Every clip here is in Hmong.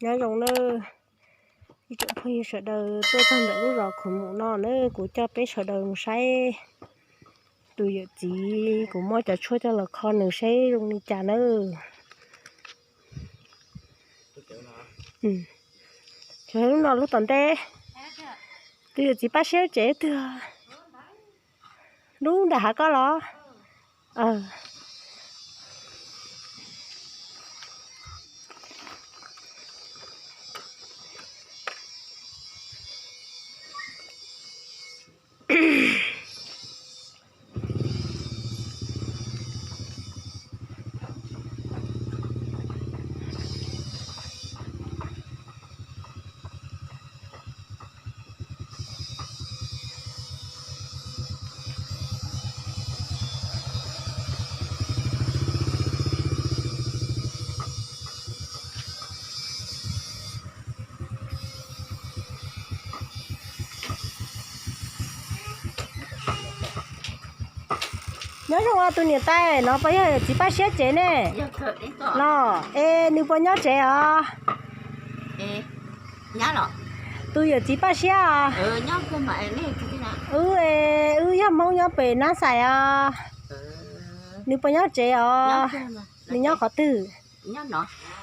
Nyob zoo nawb ib tsoom phooj ywg sawv daws tuaj txog ntawm lub zos Khuv Mus no nawb, kuv coj peb sawv daws mus saib tus yawm txiv kuv muab cov tshuaj coj los kho nws seb zoo li cas nawb. Lub no lub tom ntej, tus yawm txiv Paj Siab tsev twg? Lub nram hav koj los? Nyob zoo tus niam tais, no puas yog yawm txiv Paj Siab tsev ne? Los es nws puas nyob tsev os? Tus yawm txiv Paj Siab os? Wb, wb yog Hmoob nyob pem Nab Xais os. Nws puas nyob tsev os? Nws nyob qhov twg?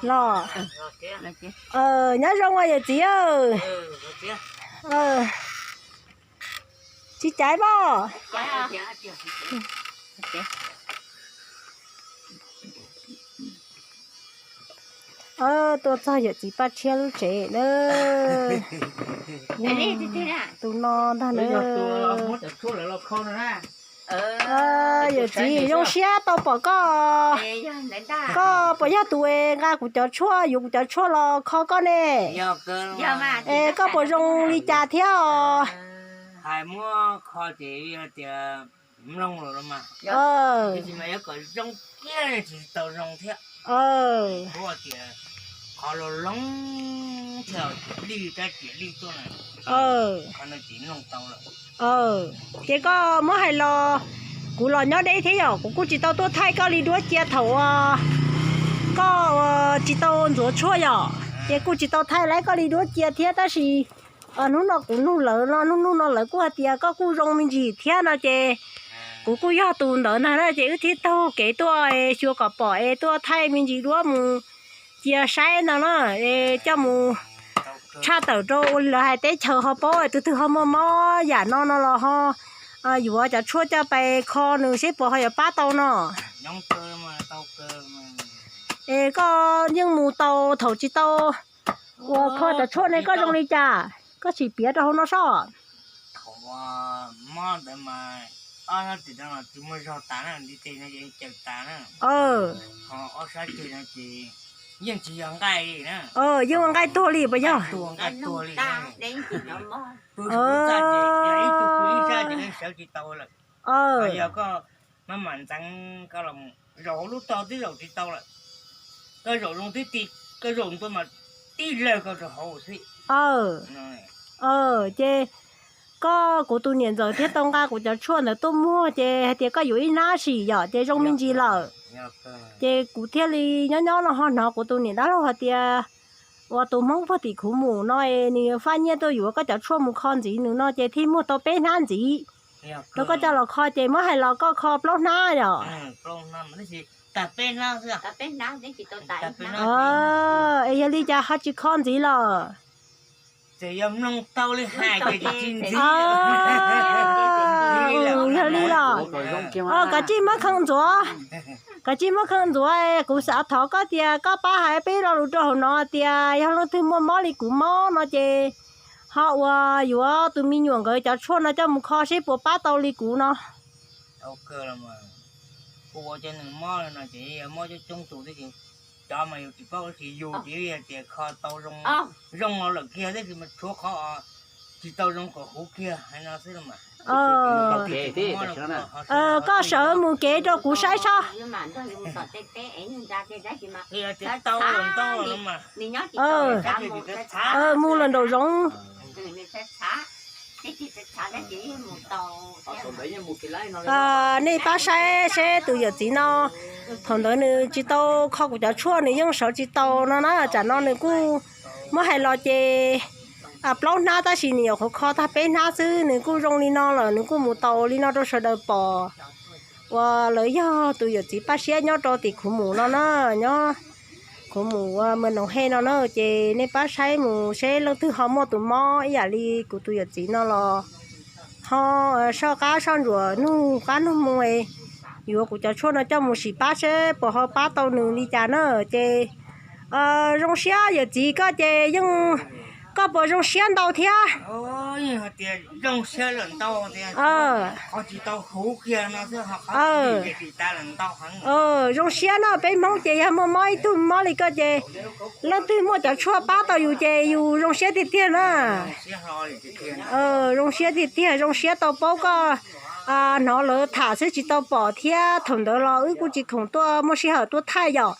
Los, nyob zoo os yawm txiv. Tsis caiv pom. Tuaj txog yawm txiv Paj Siab lub tsev na. Tus no ntag na. Yawm txiv, zoo siab tau pom koj. Koj puas yog tus nqa kuv cov tshuaj, yuav kuv cov tshuaj los kho koj ne? Es koj puas zoo li cas thiab os? Ces koj muab hais los, kuv los nyob deb thiab yom, kuv kuj tsis tau tuaj thaij koj li duab cia thaum uas koj tsis tau ntxuav tshuaj yom, ces kuj tsis tau thaij laib koj li duab cia thiab, tab sis hnub no kuv nug lawv no, hnub nug no lawv kuj hais tias koj kuj zoo me ntsis thiab no ces kuv kuj yog tus ntawd ntag na, ces wb thiaj taug kev tuaj xyuas kom pom es tuaj thaij me ntsis duab mus cia saib no na, es coj mus tshaj tawm rau lawv hais teb chaws ho paub tus twg ho muaj mob yam no no los ho yuav cov tshuaj coj pais kho nws seb puas ho yuav pab tau no. Es koj yeej mus tau thaum tsis tau uas kho cov tshuaj ne koj zoo li cas? Koj sim piav rau hauv no soj. Yeej ua nqaij tuag li puas yog? Zaum hauv lub tog twb zaum tsis tau lawm, koj zaum zoo twb ti, koj zaum tuaj mas tib lawg koj rau hauv xwb. Ces koj, kuv tus niam ntxawm thiaj tau nqa kuv cov tshuaj ntawd tuaj muag ces hais tias koj yuav ib hnab sim yom, ces zoo me ntsis lawm. Ces kuv thiaj li nyob nyob no ho hnov kuv tus niam dab laug hais tias uas tus Hmoob puag tim Khuv Mus no es nws faj nyiaj tuaj yuav koj cov tshuaj mus kho ntxiv nws no ces thiaj muag tau peb hnab ntxiv rau koj coj los kho, ces muab hais los koj kho plaub hnab yom? Es yog li cas ho tsis kho ntxiv los? Yog li los, koj tsij muab kheej ntxuav, koj tsij muab kheej ntxuav, kuv xav thov koj tias koj pab hais peb lo lus rau hauv no tias yog leej twg muaj mob li kuv mob no ces ho uas yuav tus me nyuam nkawd cov tshuaj no coj mus kho seb puas pab tau li kuv no. Kuv ua cov neeg mob no ces mob coob coob tus thiab ces cov mas yus tsis paub ua si, yus ces yog tias kho tau zoo, zoo los lawm kiag tab sis mas tshuav qhov tsis tau zoo kom huv kiag hais no xwb mas. Koj sawv mus kev rau kuv saib soj. Mus los nraum zoov. Nej pab saib seb tus yawm txiv no, thaum ntawd nws tsis tau kho kuv cov tshuaj, nws yeej sawv tsis tau no na. Tsam no nws kuj muab hais los ces plaub hnab, tab sis nws nyuam qhuav kho tag peb hnab xwb, nws kuj zoo li no lawm, nws kuj mus tau li no rau sawv daws pom. Uas lawv yog tus yawm txiv paj siab nyob rau tim Khuv Mus no na, nyob Khuv Mus ua Mws Noos Hej no na. Ces nej pab saib mus seb leej twg ho muaj tus mob ib yam li kuv tus yawm txiv no los ho soj qab soj ntsuam nug qab nug hmoo, yuav kuv cov tshuaj no coj mus sim pab seb puas ho pab tau nws li cas na. Ces zoo siab yawm txiv koj ces yeej, koj puas zoo siab ntau thiab? Zoo siab no, peb Hmoob ces yog muaj mob ib tug mob li koj ces leej twg muaj cov tshuaj pab tau yus ces yus zoo siab tiag tiag na. Zoo siab tiag tiag, zoo siab tau paub koj, hnov lawv tham xwb tsis tau pom thiab, thaum ntawd los wb kuj tsis khoom tuaj muaj sij hawm tuaj thaij yom.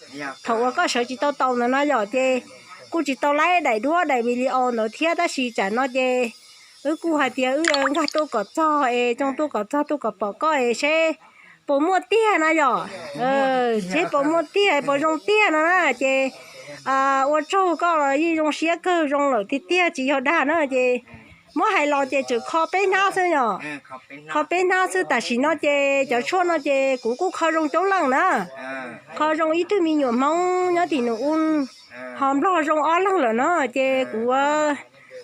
Thaum uas koj sawv tsis tau taus ntawd no yom ces kuj tsis tau laib daim duab daim video ntawd thiab, tab sis tsam no ces wb kuj hais tias wb nkag tuaj kom txog es tsoo tuaj kom txog tuaj kom pom koj es seb puas muaj tiag na yom. Seb puas muaj tiag puas zoo tiag no na ces ua tsaug koj los yeej zoo siab kawg, zoo lawm tiag tiag tsis yog dag na. Ces muab hais los ces tseem kho peb hnab xwb yom. Kho peb hnab xwb, tam sim no ces cov tshuaj no ces kuv kuj kho zoo coob leej na. Kho zoo ib tug me nyuam Hmoob nyob tim Nus U, ho Nplog zoo ob leeg lawm no ces kuv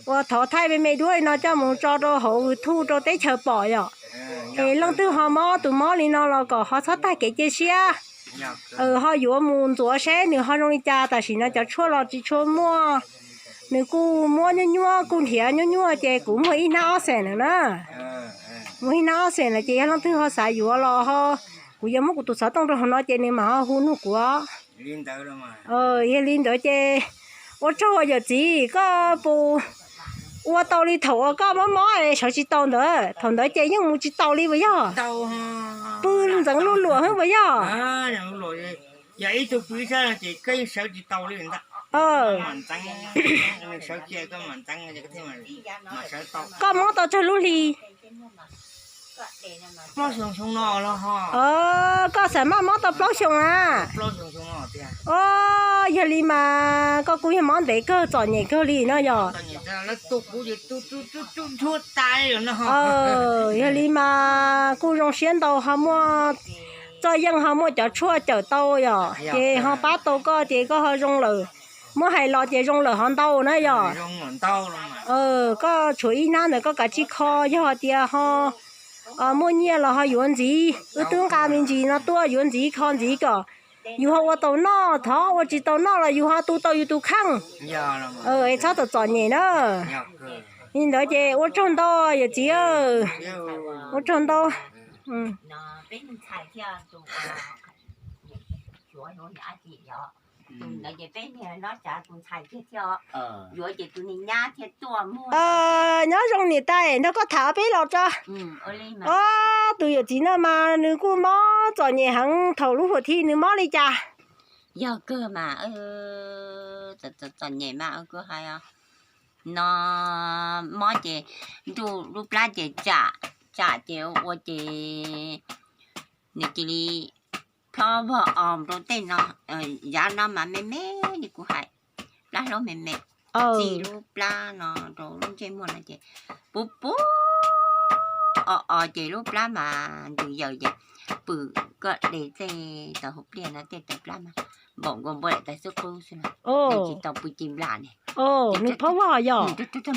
ua thov thaij me me duab li no coj mus tso rau hauv YouTube rau teb chaws pom yom. Es leej twg ho mob tus mob li no los kom ho txhob tag kev cia siab, ho yuav mus ntxuav seb nws ho zoo li cas. Tam sim no cov tshuaj los tsis tshua muaj, nws kuj muab nyuaj nyuaj kuj nrhiav nyuaj nyuaj ces kuv muag ib hnab ob xees lawm na. Muag ib hnab ob xees lawm ces yog leej twg ho xav yuav los ho, kuv yuav muab kuv tus xov tooj rau hauv no ces nws mam ho hu nug kuv. Yog li ntawd ces ua tsaug yawm txiv, koj puas ua tau li thaum uas koj mob mob es sawv tsis tau ntawd? Thaum ntawd ces yeej mus tsis taus li puas yog? Pw ntxeev luj luam xwb puas yog? Koj mob tau tsawg lub hli? Koj xav maj mob tau plaub xyoos na? Yog li mas koj kuj yog mob ntev kawg txom nyem kawg li no yog? Yog li mas kuj zoo siab ntau ho muaj txoj yeej ho muaj cov tshuaj cawm tau yom, ces ho pab tau koj ces koj ho zoo lawm. Muab hais los ces zoo lawm ho ntau na yom. Koj tshuav ib hnab ntawd koj kav tsij kho, yog tias ho muaj nyiaj los ho yuav ntxiv, wb twb nqa me ntsis no tuaj yuav ntxiv kho ntxiv kom yus ho ua tau noj, thov ua tsis tau noj los yus ho tu tau yus tus kheej. Es txhob txom txom nyem na. Li ntawd ces ua tsaug ntau yawm txiv, ua tsaug ntau. Nyob zoo niam tais, nrog koj tham ob peb los tso. Tus yawm txiv no mas nws kuj mob txom nyem heev, thaum lub huam thi nws mob li cas? Yog kawg mas, txom nyem mas kuv hais no, mob ces nruj lub plab ces tsam, tsam ces ua ces nws cia li plob vog os rau tej no, yav no mas me me li kuv hais, plab hlaub me me, txij lub plab no rau lub ntsej muag no ces puv puv os os ces lub plab mas ntws yaws ces pw, koj de tej tau hauv pliaj no tej tawv plab mas npaum nkaus npua daim tais xub qub xwb na, tsis tau pw ci nplas ne. Nws phob vog yog?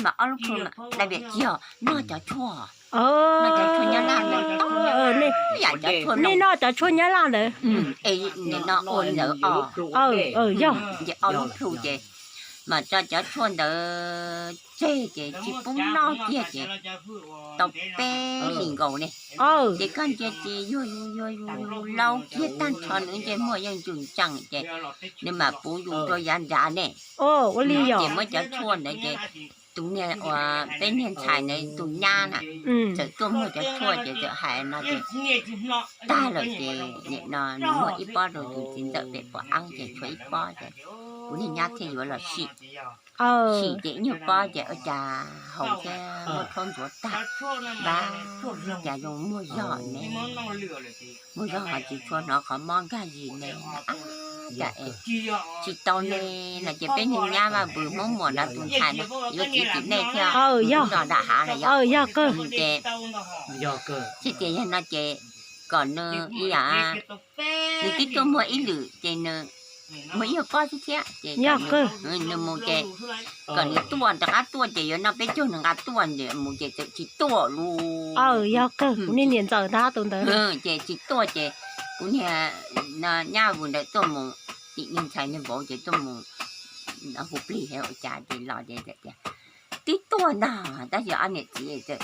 Mas ob lub plhu, dai viam tsis yog, noj cov tshuaj, noj cov tshuaj nyab laj ntawd, ib yam cov tshuaj, nej noj cov tshuaj nyab laj ntawd. Es nim no ua ntawd os, yog, ces ob lub plhu ces mas tso cov tshuaj ntawd tseg ces tsis pub noj kiag ces tau peb hlis nkaus ne. Ces koj ntsia ces yuag yuag yuag yuag laub kiag tag nrho, nws ntsej muag yeej ntsws ntsees ces nws mam puv yus rau yav nrad ne. Ua li yog. Ces muab cov tshuaj ntawd ces tus niag uas peb niag ntxhais ntawd tus nyab na, txawm tuaj muag cov tshuaj ces txawm hais no ces tag lawm ces nim no nws muag ib pob rau tus txiv ntxawm pem Pov Ab ces tshuav ib pob ces Kuv niag nyab thiaj yuav los sim. Sim ces ib nyuag pob ces ua cas haus thiab muab rhaub ntxuav tag, npab, cas zoo muag zog ne, muag zog ho tsis tshua hnov qhov mob nkag zis ne. Cas es tsis tau ne, no ces peb niag nyab mas pw Hmoob Muas nrog tus ntxhais no yuav txiv tim nej thiab, yog nram hav no yog, yog kawg ces, tsis tias yog no ces kom nws ib yam, nws twb tuaj muag ib lwm ces nws muag ib nyuag pob xwb thiab ces yog kawg, nws mus ces kom nws tuaj, rov qab tuaj ces yuav noj peb caug nws nqa tuaj, mus ces txawm tsis tuaj lus. Yog kawg, kuv niag niam ntxawm ntag tus ntawd. Ces tsis tuaj ces kuv niag nyab vus ntawd tuaj mus, tim niag ntxhais niag vauv ces tuaj mus hu plig ua cas ces los ces tias, twb tuaj ntag tab sis ob niam txiv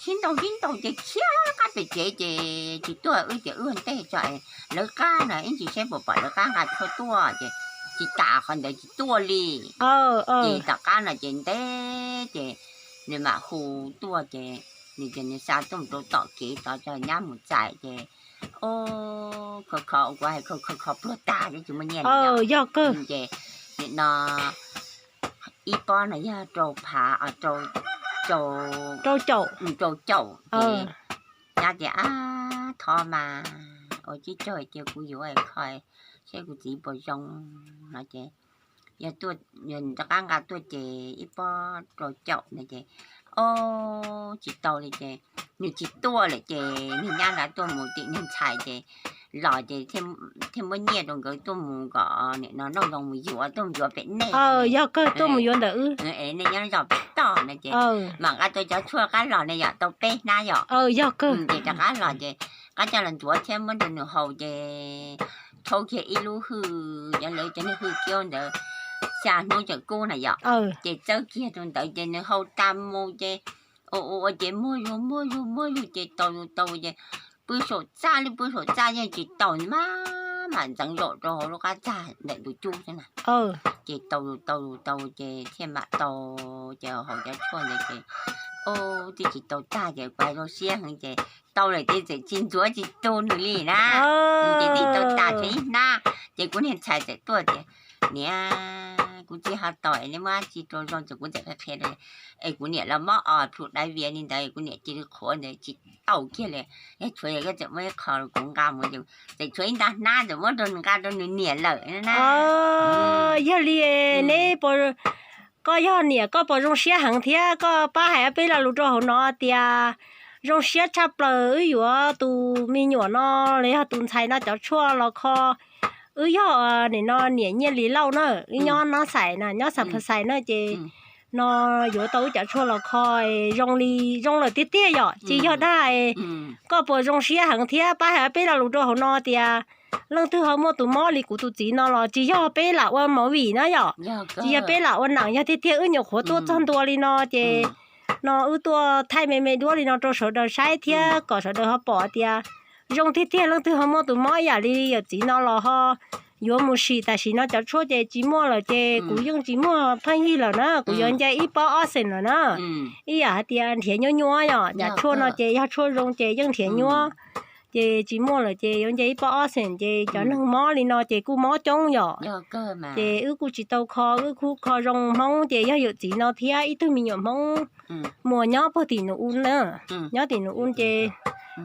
sib ntaus sib ntaus ces khiav qab pem tsev ces tsis tuaj, wb ces wb ua ntej tso es lawv qab na ib ntsis seb puas pom lawv qab nqa tshuaj tuaj ces tsis tas qhov ntawd tsis tuaj li. Ces tom qab no ces ntev ces nws mam hu tuaj ces nws ces nws xa tuaj mus rau tom kev tod tso nyab mus txais ces o, kho kho kuv hais kho kho pluag tag tsis muaj nyiaj li. Yog kawg ces nim no ib pob no yog rau phav, rau caum ces nyab tias ab thov mas ua tib tsaug ces kuv yuav kho seb kuv txiv puas zoo no ces yog tuaj, rov qab nqa tuaj ces ib pob rau caum no ces o tsis tau li ces nws tsis tuaj lawm ces niag nyab ntawd tuaj mus tim niag ntxhais ces los ces thiaj muab nyiaj rau nkawd tuaj mus kom nim no noj zoo mus yuav, tuaj mus yuav pem nej. Yog kawg, tuaj mus yuav ntawm wb es nej nyob zos pem toj no ces mam nqa tau cov tshuaj qab los ne yom, tau peb hnab yom. Yog kawg ces rov qab los ces qab coj los ntxuav thiab muab rau nws haus ces rhaub kiag ib lub hwj, cov lawv cov niag hwj kiaub ntawd xya hnub tseem kub na yom, ces txawb kiag rau ntawd ces nws haus tas mus ces ua ua ces muag zuj muag zuj muag zuj ces tau zuj tau ces pw saum txaj li pw saum txaj yeej tsis tau, mas mam ntxeev zaum rau hauv lub qab txag ntawm tus cub xwb na. Ces tau tau tau ces thiaj mam tau, ces haus cov tshuaj ntawd ces o twb tsis tau tag ces kuv zoo siab heev ces tau lawm ces txawm tsis ntxuav tsis tu nws li na. Ces twb tau tas tshuav ib hnab ces kuv niag ntxhais txawm tuaj tias, niam, kuv txiv ho tau es nej muab dab tsi rau zoo ces kuv txawm qhia qhia es kuv niam los mob os plhu daiv vias li ntawd kuv niam cia li qhuav ntawd tsis tau kiag li. Yog tshuav yog koj txawm muab ib qho kuv nqa mus ces txawm tshuav ib nta hnab txawm muab rau nws nqa rau nws niam lawm na. Yog li neb, koj yog niam koj puas zoo siab heev thiab koj pab hais peb lo lus rau hauv no tias zoo siab tshaj plaws wb yuav tus me nyuam no los yog tus ntxhais no cov tshuaj los kho. Wb yog nim no niam Nyiaj Lis Lauj na, wb nyob Nab Xais na, nyob Xas Phas Xais na ces no yuav tau wb cov tshuaj los kho zoo li, zoo lawm tiag tiag yom, tsis yog dag. Koj puas zoo siab heev thiab pab hais peb lo lus rau hauv no tias leej twg ho muaj tus mob li kuv tus txiv no los tsis yog peb lam ua movie na yom, tsis yog peb lam ua nam, yog tiag tiag wb nyuam qhuav tuaj txog ntua li no ces no wb tuaj thaij me me duab li no rau sawv daws saib thiab kom sawv daws ho pom tias zoo tiag tiag leej twg ho muaj tus mob ib yam li yawm txiv no los ho yuav mus sim tam sim no cov tshuaj ces tsis muaj lawm ces kuv yeej tsis muaj pheej yig lawm na, kuv yuav nce ib pob ob xees lawm na. Ib yam hais tias nrhiav nyuab nyuab yom, yam tshuaj no ces yog tshuaj zoo ces yeej nrhiav nyuab, ces tsis muaj lawm ces yuav nce ib pob ob xees ces cov neeg mob li no ces kuj mob coob yom. Ces wb kuj tsis tau kho, wb kuj kho zoo Hmoob ces yog yawm txiv no thiab ib tug me nyuam Hmoob Muas nyob puag tim Nus U na, nyob tim Nus U ces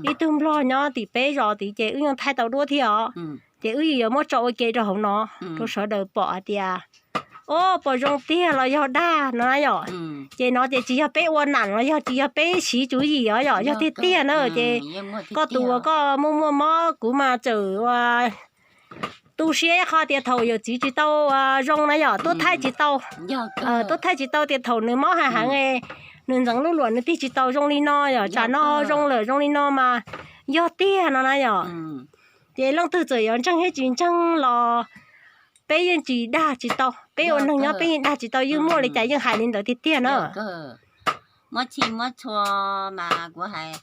ib tug Nplog nyob tim peb zos tid ces wb yeej thaij tau duab thiab os. Ces wb yuav muab tso ua ke rau hauv no rau sawv daws pom hais tias o puas zoo tiag los yog dag no na yom. Ces no ces tsis yog peb ua nam los yog tsis yog peb siv tswv yim os yom, yog tiag tiag na ces koj tus uas koj muaj muaj mob kuv mas txawm ua tu siab ib qho tias thaum yawm txiv tsis tau zoo na yom, tuaj thaij tsis tau, tuaj thaij tsis tau tias thaum nws mob heev heev, nws ntxeev lub luam nws tig tsis tau zoo li no yom, tsam no zoo lawm zoo li no mas yog tiag no na yom. Ces leej twg txawm yuav ntseeg thiab tsis ntseeg los peb yeej tsis dag tsis tau, peb ua neeg nyob peb yeej dag tsis tau, yeej muaj li cas yeej hais li ntawd tiag tiag na. Muab txhij muab txhua mas kuv hais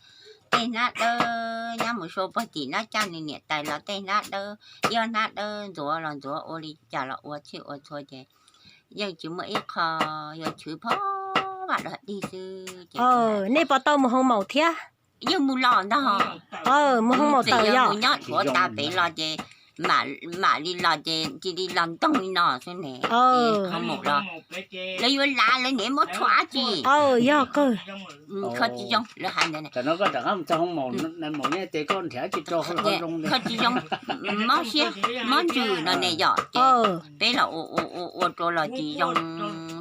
tej hnab dawb, nyob mus sua puag tim nab caj nws niam tais los tej hnab dawb, ib ob hnab dawb ntxuav los ntxuav ua li cas los ua txhij ua txhua ces yeej tsis muaj ib qho, yuav chwv phom vaj dog dig xwb ces nej puas tau mus hoo maum thiab? Yeej mus los ntag. Mus hoo maum tawm yog mus nyob tshuav tas pem los ces mam li los ces cia li los ntoog li no xwb ne. Ho mus los lawv yuav lav lawv niam muab tshuaj dab tsi. Yog kawg. Kho tsis zoo lawv hais ntawd ne. Kho tsis zoo, mob siab mob ntsws no ne yom, ces peb los ua ua ua rau los tsis zoo,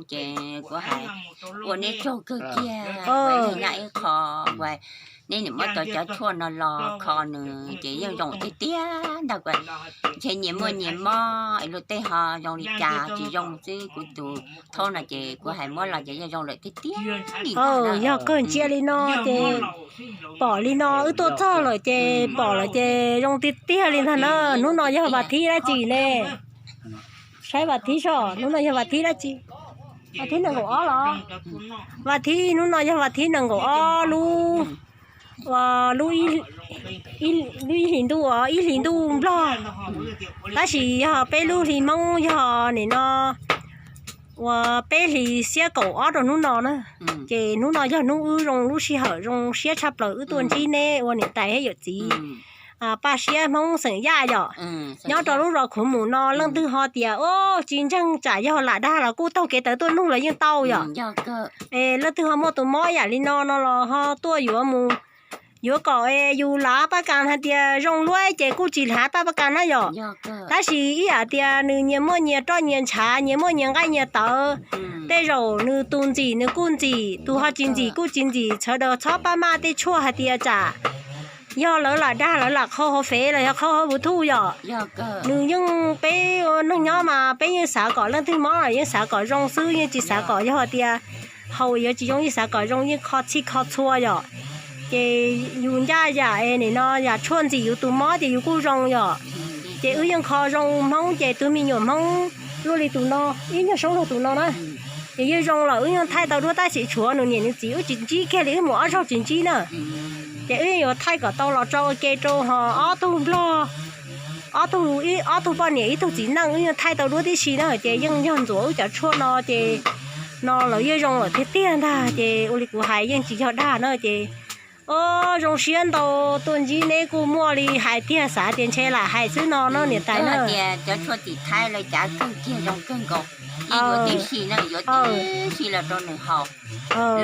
ces kuv hais ua neb tsaug kawg kiag, nyob ib qho, neb nim muab tau cov tshuaj no los kho nws ces yeej zoo tiag tiag ntag. Ntshe nyias muaj nyias mob es luag tej ho zoo li cas tsis zoo xwb, kuv tus thaub no ces kuv hais muab los ces yeej zoo lawm tiag tiag li. Yog kawg, ntsia li no ces pom li no wb tuaj txog lawm ces pom lawm ces zoo tiag tiag li ntag na. Hnub no yog vas thib dab tsi ne? Saib vas thib soj, hnub no yog vas thib dab tsi? Vas thib nees nkaum ob los? Vas thib, hnub no yog vas thib nees nkaum ob lub, lub, lub ib hlis ntuj, ib hlis ntuj Nplog. Tab sis yog peb lub hli Hmoob yog nim no uas peb hlis xiab kaum ob rau hnub no na. Ces hnub no yog hnub wb zoo lub sij hawm zoo siab tshaj plaws wb tuaj ntsib neb ua niam tais thiab yawm txiv Paj Siab Hmoob xeem Yaj yom. Nyob rau lub zos Khuv Mus no leej twg ho tias o tsis ntseeg tsam yog lam dag los kuj taug kev tawv tuaj nug los yeej tau yom. Es leej twg ho muaj tus mob yam li no no los ho tuaj yuav mus, yuav kom yus lav paj kas hais tias zoo luaj ces kuj tsis lav paj paj kas na yom. Tab sis ib yam tias nws nyias muaj nyias roj nyias ntshav, nyias muaj nyias nqaij nyias tawv. Tej zaum nws tus ntxim nws kuj ntxim, tus ho tsis ntxim kuj tsis ntxim, sawv daws txhob pab maj tej tshuaj hais tias tsam yog lawv lam dag lawv lam qhau hauv fev los yog qhau hauv YouTube yom. Nws yeej, peb neeg nyob mas peb yeej xav kom leej twg mob los yeej xav kom zoo xwb, yeej tsis xav kom yog tias haus yuav tsis zoo, yeej xav kom zoo, yeej kho txhij kho txhua yom. Ces yus ncaj yam es nim no yam tshuaj ntxim yus tus mob ces yus kuj zoo yom. Ces wb yeej kho zoo Hmoob ces tus me nyuam Hmoob luaj li tus no, ib nyuag soob luaj tus no na, ces yeej zoo lawm, wb yeej thaij tau duab tab sis tshuav nws niam nws txiv wb tsis ntsib kiag li, wb mus ob zaug tsis ntsib na. Ces wb yeej yuav thaij kom tau los tso ua ke rau ho ob tug Nplog, ob tug, ob tug poj niam ib tug txiv neej, wb yeej thaij tau duab tib si na. Ces yeej yog ntxuav wb cov tshuaj no ces no lawv yeej zoo lawm tiag tiag ntag. Ces ua li kuv hais yeej tsis yog dag na ces o zoo siab ntau tuaj ntsib neb kuj muaj li hais tiag, xav tias ntshe lam hais xwb no no niam tais na. Tias cov tshuaj tim Thaib lawv cav kawg kiag zoo kawg nkaus, yeej yuav tib si na, yuav tib si los rau nws haus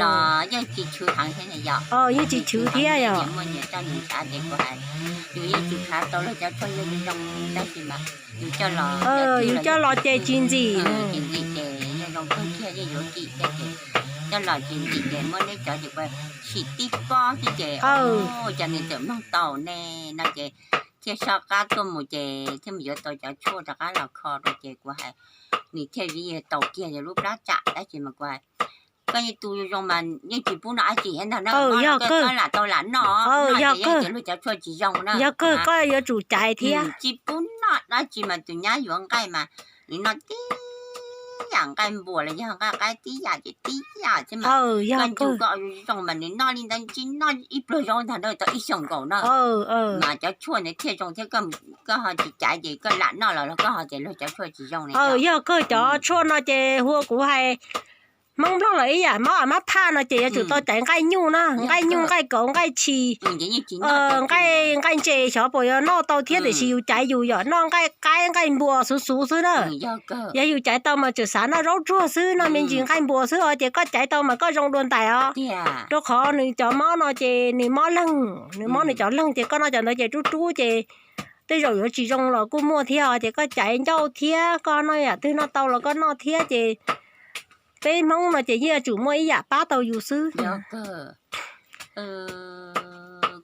los yeej tsis chwv heev thiab yom. Yeej tsis chwv thiab yom. Muaj nyias roj nyias ntshav ces kuv hais yus yeej tsis khav tau lawv cov tshuaj yeej zoo tab sis mas yus coj los, yus coj los ces tsis ntxim, tsis ntxim ces yeej zoo kawg kiag, yeej yuav kim thiab ces coj los tsis ntxim ces muab neb cov ces ua sim tib pob xwb ces cov nws txawm mloog tau ne no ces thiaj soj qab tuaj mus ces thiaj mus yuav tau cov tshuaj rov qab los kho rau ces kuv hais nws thiaj li tau kiag yog lub plab tsam tab sis mas kuv hais koj yeej tu zoo mas yeej tsis pub noj dab tsi thiab ntag na, yog koj lam tau lam noj, yog kawg, luag cov tshuaj tsis zoo na, yog kawg koj yuav tsum caiv thiab. Tsis pub noj dab tsi mas tus nyab yuav nqaij mas nws noj tib yam nqaij npuas los yog nqaij qaib tib yam ces tib yam xwb mas koj ncu koj zoo mas nws noj li ntawd tsis noj ib pluag zaub ntag na tau ib xyoos nkaus na. Mas cov tshuaj ntawd thiaj zoo thiab, koj ho tsis caiv ces koj lam noj los los koj ho tias luag cov tshuaj tsis zoo ne. Yog kawg cov tshuaj no ces hu ua kuv hais Hmoob Nplog los ib yam mob a mab phaj no ces yuav tsum tau caiv nqaij nyuj na, nqaij nyuj nqaij kauv nqaij tshis, nqaij, nqaij ntses xyov puas yuav noj tau thiab tiam sis yus caiv yus yom, noj nqaij qaib nqaij npuas xuv xuv xwb na. Yog yus caiv tau mas tseem xav noj zaub tsuag xwb, noj me ntsis nqaij npuas xwb os, ces koj caiv tau mas koj zoo dua ntais os. Rau qhov nws cov mob no ces nws mob leeg, nws mob nws cov leeg ces koj noj cov ntawd ces rub rub ces tej zaum yuav tsis zoo los kuj muaj thiab os, ces koj caiv ncauj thiab koj noj yam twg noj tau los koj noj thiab ces peb Hmoob no ces yeej yuav tsum muaj ib yam pab tau yus xwb.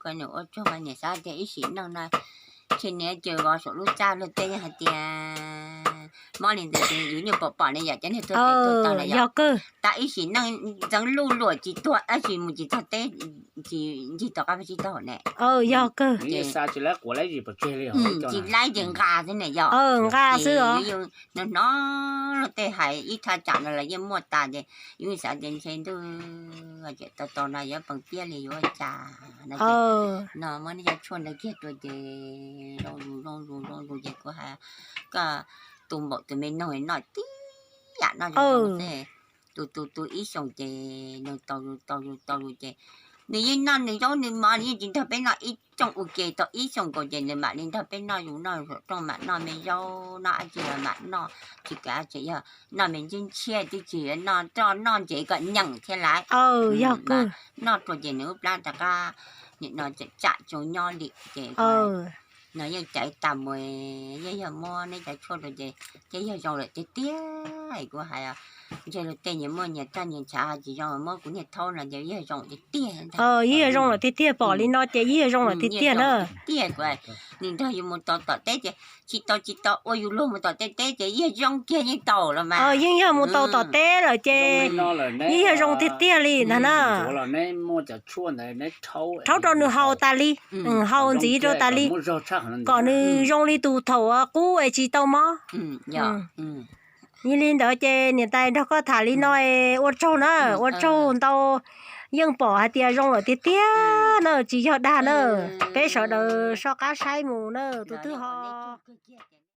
Koj ua tsaug mas niam xav tias ib sim neej no ces niam ces vov saum lub txaj luag tej hais tias mob li ntawd ces yus nyuaj pom pom ne yom, cov niag tuag tes tuag tag lawm yog kawg. Tau ib sim neej ntxeev luj luam tsis tuag tab sis mus tsis txog teb, tsis ncig tom qab vaj tsib taug ne. Yog kawg. Tsis laib ces nqa xwb ne yom. Nqa xwb os. Hnov hnov luag tej hais ib thaj tsam no los yeej muaj tas ces yus xav tias ntshe ntuj tau tau no yuav peem piab li yuav ua cas no. No muab neb cov tshuaj ntawd kiag rau ces zoo zus zoo zus zoo zus ces kuv hais koj tu npaum tus me noog noj tib yam noj zoo zoo xwb. Tu tu tu ib xyoos ces nws tau zus tau zus tau zus ces Nws yeej noj nws zaub nws mov, nws yeej tsis nrog peb noj ib rooj ua ke tau ib xyoos nkaus ces nws mam li nrog peb noj yus noj zaum rooj, mam noj me zaub noj dab tsi los mam noj, tsis kav tseem yog noj me ntsis ntshiab twb tsis noj roj noj ntsev kom nyeem thiab lawm. Yog noj rau ces nws lub plab rov qab nim no tsam tsam tsaus nyob li ces no yeej caiv tas mus, yeej yog muab neb cov tshuaj rau ces, ces yog zoo lawm tiag tiag. Kuv hais ntshe luag tej nyias muaj nyias roj nyias ntshav tsis zoo, muab kuv niag thaub no ces yog zoo tiag tiag. Yeej yog zoo lawm tiag tiag, pom li no ces yeej yog zoo lawm tiag tiag na. Tiag, nws nrog yus mus tau tom teb ces tsis tau tsis tau ua yus luag mus tom tej teb ces yeej zoo kiag yeej tau los mas. Yeej yog mus tau tom teb lawm ces yeej yog zoo tiag tiag li ntag na. Rhaub rau nws haus tas li, haus ntxiv rau tas li, kom nws zoo li tus thaum qub es tsis tau mob. Yog li ntawd ces niam tais nrog koj tham li no es ua tsaug na, ua tsaug ntau. Yeej pom hais tias zoo lawm tiag tiag na, tsis yog dag na. Peb sawv daws soj qab saib mus na, tus twg ho